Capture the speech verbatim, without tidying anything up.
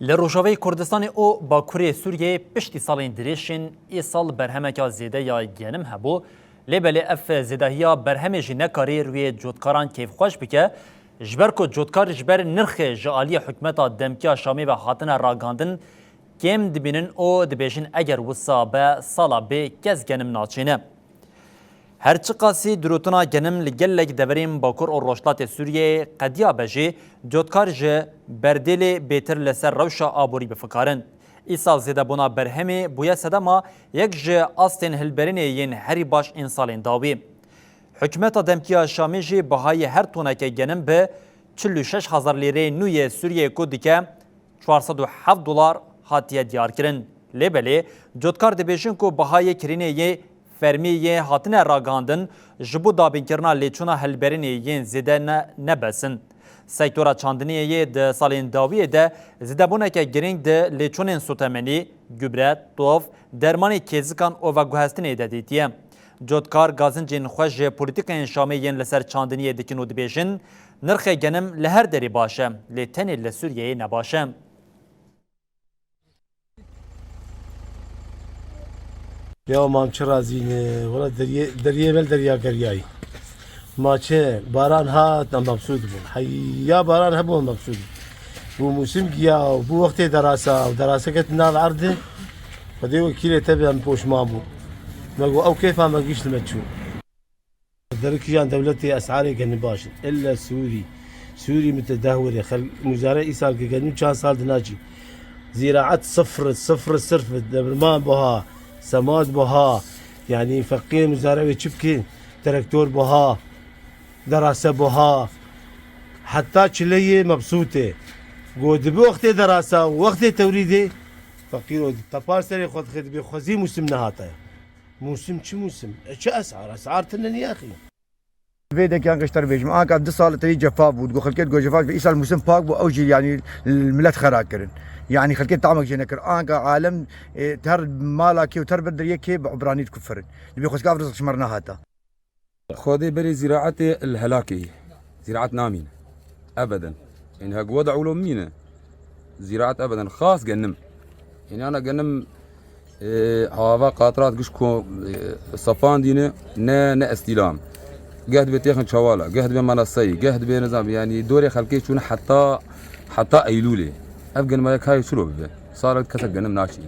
Li Rojavayê Kurdistanê û Bakurê Sûriyeyê piştî salên dirêj in, îsal berhemeke zêde ya genim hebû, lê belê ev zêdehiya berhemê jî nekarî rûyê cotkaran kêfxweş bike, ji ber ku cotkar ji ber nirxê ji aliyê hikûmeta demkî ya Şamê ve hatine ragihandin, kêm dibînin û dibêjin eger wisa be, sala bê kes genim naçêne. Her çiqasî dirotina genim li gelek deverên Bakur û Rojhilatê Sûriyeyê qediya be jî, cotkar ji berdêlê bêtir li ser rewşa aborî bifikarin. Îsal zêdebûna berhemê bûye sedema yek ji astên hilberînê yên herî baş ên salên dawî. Hikûmeta demkî ya Şamê jî bihayê her toneke genim bi çil û şeş hezar lîreyê nû yê Sûriyeyê ku dike çar sed û heft dolar hatiye diyarkirin. Lê belê, cotkar dibêjin ku bihayê kirînê yê fermî yê hatine ragihandin ji bo dabînkirina lêçûna hilberînê yên zêde ne, ne bes in. Sektora çandiniyê yê di salên dawiyê de zêdebûneke girîng di lêçûnên sotemenî, gubre, tof, dermanê kêzikan û veguhestinê de dîtiye. Cotkar gazincên xwe ji polîtîkayên Şamê yên li ser çandiniyê dikin û dibêjin, nirxê genim li her derê baş e, lê tenê li Sûriyeyê ne baş e. Ya mam çi razî ne, wela deriyê, deriyê mel derya geriyayî. Ma çi, baran hat, em mebsûd bûn. Heya baran hebû, em mebsûd bûn. Bû mûsim giya, bû wextê derasa, û derasa ket nav erdê, Xwedê wekîlê te be, em poşman bûn. Me got, ew kêfa me gişt me çû. Derikîjan dewletê esarê genî baş in. Ille Sûrî. Sûrî mitedehwirê. Xelk muzare îsal ki genî çar sal dinaçî. Zîraet sifr, sifr sirf, demirman buha, semat buha. Yanî feqîrê muzare wê çi bikî? Traktor buha, derase buha. Heta çileyê mebsûtê. Go dibi wextê derasa, wextê tewrîdê, feqîro tepar serê xwe dixê dibê xwezî mûsim nehate. Mûsim çi mûsim? E, çi esar? Esar tine niye axî? Vê dekiyan qişter bêjim. Anka du sal terî cefa bû. Digo xelkê digo cefa bû. Îsal mûsim pak bû. Ew jî yanî millet xera kirin. Yanî xelkê tamek jê nekir. Anka alem, e, ter mala kê û ter bir deriyê kê bi ubranî dikufirin. Dibê xwezka ev rizq ji me re nehata. Xwedê berê zîraetê li helakê ye. Zîraet namîne. Ebeden. Ên hek weda ewlo mîne. Zîraet ebeden xas genim. Ên ana genim, e, hava qatrat giş ko, e, safan dîne, ne, ne estîlam. Geh dibê têxin çawala, geh dibê manasayî, geh dibê nizam, yanî dorê xelkê çûne heta, heta Eylûlê. Ev genim ya kayê çilo bibe. Salek kesek genim naçîne.